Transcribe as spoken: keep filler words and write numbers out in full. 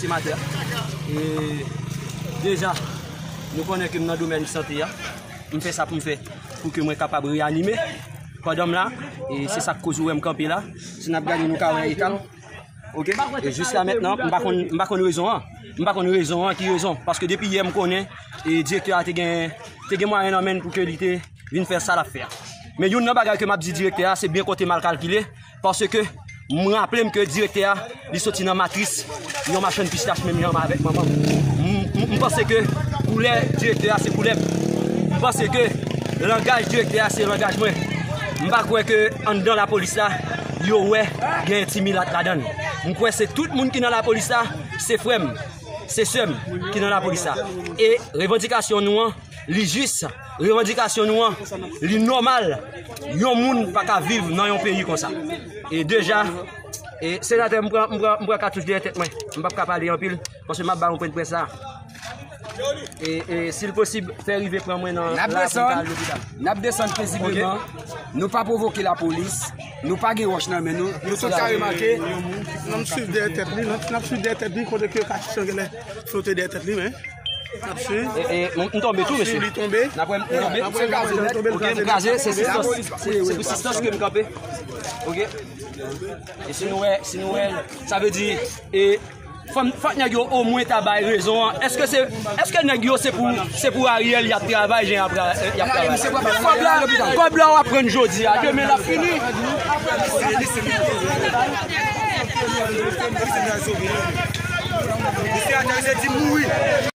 Senatè, e deja, nou konnen ke m nan domèn sante a. M fè sa pou m fè, pou ke mwen kapab reyanime pandan m la. E se sa k koz ou wè m kanpe la. Si n ap gade, nou ka wè eta l. Oke? E jis la mentnan, m pa konn, m pa konn rezon an. M pa konn rezon an, ki rezon. Paske depi yè, m konnen, e direktè a te gen, te gen mwayen nan men l pou ke li te vin fè sa l ap fè a. Men youn nan bagay ke m ap di direktè a, se byen konte m al kalkile, paske m raple m ke direktè a, li soti nan matris yon machann pistach menm jan avèk manman m. M, m, m panse ke koulè direktè a se koulè m. M panse ke langaj direktè a se langaj mwen. M pa kwè ke anndan lapolis la, yo wè gen ti milat ladan l. M kwè se tout moun ki nan lapolis la, se frè m, se sè m ki nan lapolis la. E revandikasyon nou an, li jis, revandikasyon nou an, li nòmal. Yon moun pa ka viv nan yon peyi konsa. E deja, e senatè, m pran, m pran, m pran katouch dèyè tèt mwen. M p ap ka pale anpil, paske m ap ba yon pwen de près la. E, e si l posib, fè rive pran mwen nan N ap la pou m ka al desann, lopital. N ap desann pezibleman. Nou pa pwovoke lapolis, nou pa gen wòch nan men nou. Nou tout ka remake. N ap swiv dèyè tèt li, n ap, n ap swiv dèyè tèt li, kote ke katouch lan genlè flote dèyè tèt li, men n ap swiv. E, e, m, m tonbe tou, mesye. Li tonbe. N ap wè m tonbe. Oke, m kraze, se sistans, se, se pou sistans ke m kanpe. Oke. E si nou wè, si nou wè, sa vle di, e, fò, fòk nèg yo omwen ta bay rezon an. Èske se, èske nèg yo se pou, se pou Ariel y ap travay, jan y ap tra-, y ap travay? Kòb la, kòb la w ap pran jodi a, demen l ap fini. Misye atè, misye di mouri.